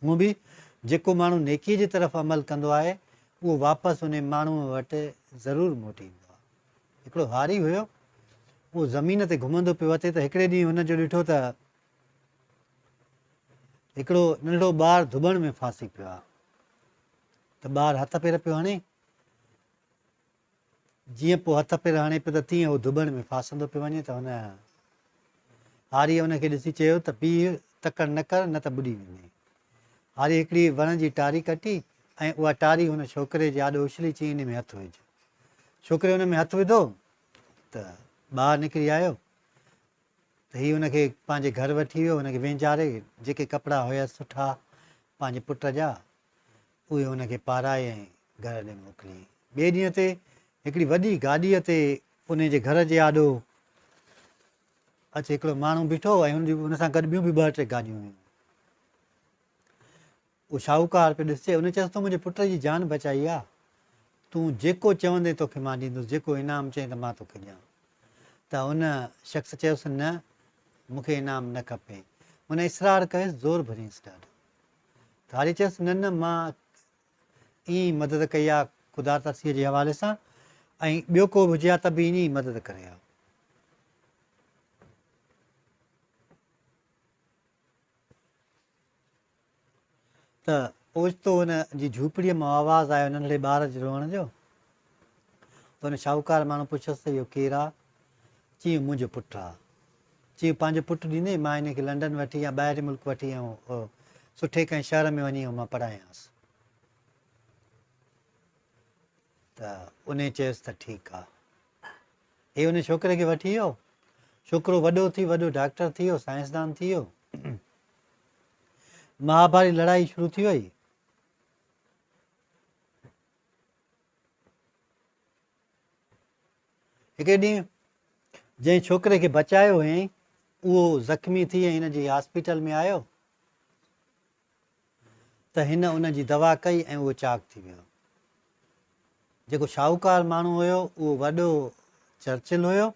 هونء به جيڪو ماڻهو نيڪيء جي طرف عمل ڪندو آهي، اهو واپس انهي ماڻهوء وٽ ضرور موٽي ايندو آهي. هڪڙو هاري هيو، اهو زمين تي گهمندو پيو وتي ته هڪڙي ڏينهن هن جو ڏٺو ته هڪڙو ننڍڙو ٻار ڌٻڻ ۾ ڦاسي پيو آهي ته ٻار هٿ پير پيو هڻي. جيئن پوء هٿ پير هڻي پيو ته تيئن هو ڌٻڻ ۾ ڦاسندو پيو وڃي ته هن هاريء ان کي ڏسي چيو ته بيهه، تڪڙ نه ڪر، نه ته ٻڏي ويندين. هاريء هڪڙي وڻ جي ٽاري ڪٽي ۽ اها ٽاري هن ڇوڪري جي آڏو اڇلي چيائين ان ۾ هٿ وجهه. ڇوڪري ان ۾ هٿ وڌو ته ٻاهر نڪري آيو ته هي ان کي پنهنجي گهر وٺي ويو، هن کي وهنجاري جيڪي ڪپڙا هيس سٺا پنهنجي پٽ جا اهي هن کي پارائي ۽ گهر ڏي موڪليائين. ٻئي ڏينهن تي هڪڙي وڏي گاڏيء تي انهي جي گهر جي آڏو اچي هڪڙو ماڻهو بيٺو ۽ هن جي ان سان گڏ ٻيون به ٻه ٽي گاڏيون هيون. اهو شاهوڪار پيو ڏسجي. ان چيس تون منهنجي پٽ جي جان بچائي آ. تون جيڪو چوندين توکي مان ڏيندس، جيڪو انعام چئين ته مان توکي ڏيان. ته ان شخص چيس نه مون کي انعام نه کپي. هن اصرار ڪيس، زور ڀرينس ڏاڍو. ڌاري چيس، نه نه مان ائين ئي مدد ڪئي آ خدا ترسيء جي حوالي سان ۽ ٻيو ڪو به هجي ها ته به ائين ئي مدد ڪري ها. ته اوچتو هن جي جهوپڙيء مان آواز آيو ننڍڙي ٻار جي روئڻ جو ته هن شاهوڪار ماڻهو پڇيس ته اهو ڪير آ؟ چيائين منهنجو پٽ آ. چيائين پنهنجو پٽ ڏيندين مان هن کي لنڊن وٺي يا ٻاهرين ملڪ وٺي ۽ سٺي ڪنهن شهر ۾ وڃي مان پڙهايانس. ته انهي چيس ته ٺيڪ آ. هي ان ڇوڪري کي وٺي ويو. ڇوڪرو وڏو ٿي وڏو ڊاڪٽر ٿي ويو، سائنسدان ٿي ويو. مهاڀاري لڙائي شروع ٿي وئي. هڪڙي ڏينهن جنهن ڇوڪري کي بچايو هئائين اهو زخمي ٿي ۽ هن جي هاسپيٽل ۾ آيو ته هن ان جي دوا ڪئي ۽ اهو چاق ٿي ويو. جيڪو شاهوڪار ماڻهو هيو اهو وڏو چرچل هيو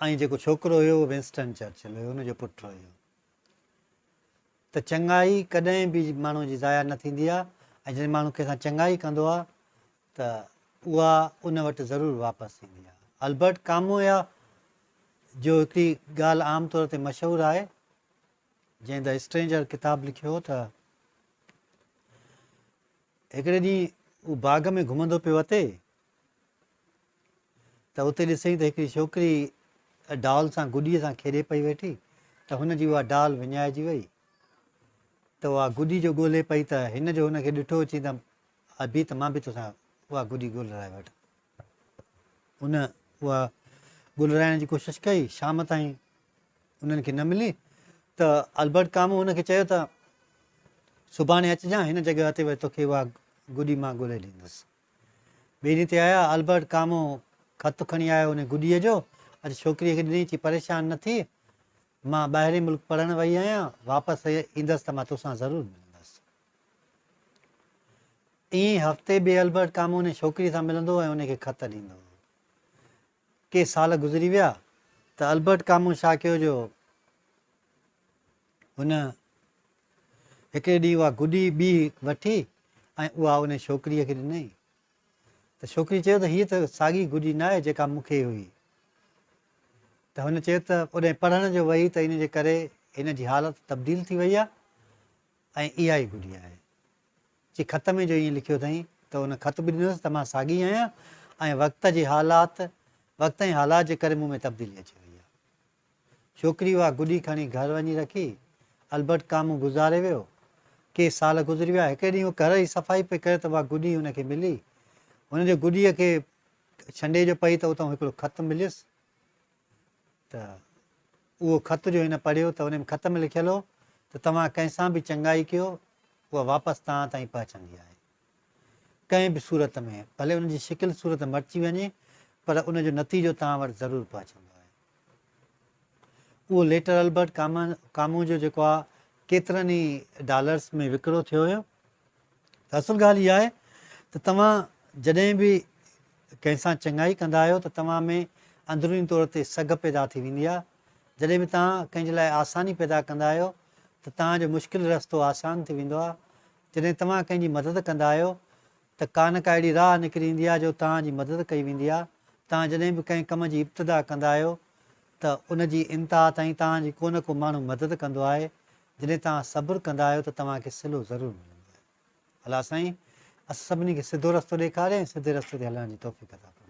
۽ جيڪو ڇوڪرو هيو اهو ونسٽن چرچل هيو، ان جو پٽ هيو. ته چڱائي ڪڏهن به ماڻهو جي ضايع نه ٿيندي آهي ۽ جڏهن ماڻهو ڪنهن سان چڱائي ڪندو آهي ته اها ان وٽ ضرور واپس ايندي آهي. البرٽ ڪامويا جو هڪڙي ڳالهه عام طور تي مشهور آهي، جنهن The Stranger ڪتاب لکيو هو ته هڪڙي ڏينهن هو باغ ۾ گهمندو پيو وتي ته اتي ڏسئين ته هڪڙي ڇوڪري ڊال سان گڏيء سان کيڏي پئي ويٺي ته هن جي اها ڊال وڃائجي وئي ته اها گڏي جو ڳولي پئي ته هن جو هن کي ڏٺو چي ته ابي ته مان به توسان اها گڏي ڳولرائي وٺان. هن اها ڳولرائڻ جي ڪوشش ڪئي، شام تائين انهن کي نه ملي ته البرٽ ڪامو هن کي چيو ته سڀاڻي اچجان هن جڳهه تي وري توکي اها گڏي مان ڳولي ڏيندس. ٻئي ڏينهن تي آيا، البرٽ ڪامو خط کڻي آيو ان گڏيء جو، اچي ڇوڪريء کي ڏني، چي پريشان نه ٿي، مان ٻاهرين ملڪ پڙهڻ وئي آهيان، واپس ايندس ته مان توسان ضرور ملندس. ائين هفتي ٻئي البرٽ ڪامو ان ڇوڪريء سان ملندو هو ۽ ان کي خط ڏيندو هو. ڪي سال گذري ويا ته البرٽ ڪامو ڇا ڪيو جو هن هڪڙي ڏينهن اها گڏي ٻي وٺي ۽ اها ان ڇوڪريء کي ڏنائين ته ڇوڪري چيو ته هيء ته ساڳي گڏي ناهي جيڪا مون کي هئي. ته هن چيو ته اوڏانهن پڙهڻ جو وئي ته ان جي ڪري هن جي حالت تبديل ٿي وئي آهي ۽ اها ئي گڏي آهي. چي خط ۾ جو ائين لکيو اٿائين ته ان خط به ڏنس ته مان ساڳي آهيان ۽ وقت جي حالات وقت ۽ حالات جي ڪري مون ۾ تبديلي اچي وئي آهي. ڇوڪري اها گڏي کڻي گهر وڃي رکي. البرٽ ڪامو گذاري ويو. ڪي سال گذري ويا. هڪڙي ڏينهن هو گهر جي صفائي پئي ڪري ته اها گڏي هن کي ملي. هن جو گڏيء کي ڇنڊي جو پئي ته اتان هڪڙو خط مليس ته اهو خط جو هن پڙهيو ته ان خط ۾ لکيل هو ته توهان ڪنهن سان به چڱائي ڪيو اها واپس توهان تائين پهچندي آهي. ڪنهن به صورت ۾ ڀلي ان جي شڪل صورت مٽجي وڃي پر ان جو نتيجو توهان وٽ ضرور پهچندو آهي. اهو ليٽر البرٽ ڪامو جو جيڪو آهي ڪيترن ئي ڊالرس ۾ وڪرو ٿيو هيو. ته اصل ڳالهه اها آهي ته توهان جڏهن به ڪنهن سان چڱائي ڪندا آهيو ته توهان ۾ اندروني طور تي سگهه پيدا ٿي ويندي آهي. جڏهن به توهان ڪنهن جي لاء آساني پيدا ڪندا آهيو ته توهان جو مشڪل رستو آسان ٿي ويندو آهي. جڏهن توهان ڪنهن جي مدد ڪندا آهيو ته ڪا نه ڪا اهڙي راهه نڪري ايندي آهي جو توهان جي مدد ڪئي ويندي آهي. توهان جڏهن به ڪنهن ڪم جي ابتدا ڪندا آهيو ته ان جي انتها تائين توهان جي ڪو نه ڪو ماڻهو مدد ڪندو آهي. جڏهن توهان صبر ڪندا آهيو ته توهان کي صلو ضرور ملندو آهي. الله سائين اسان سڀني کي سڌو رستو ڏيکاري ۽ سڌي رستي تي هلڻ جي توفيق عطا فرمائي.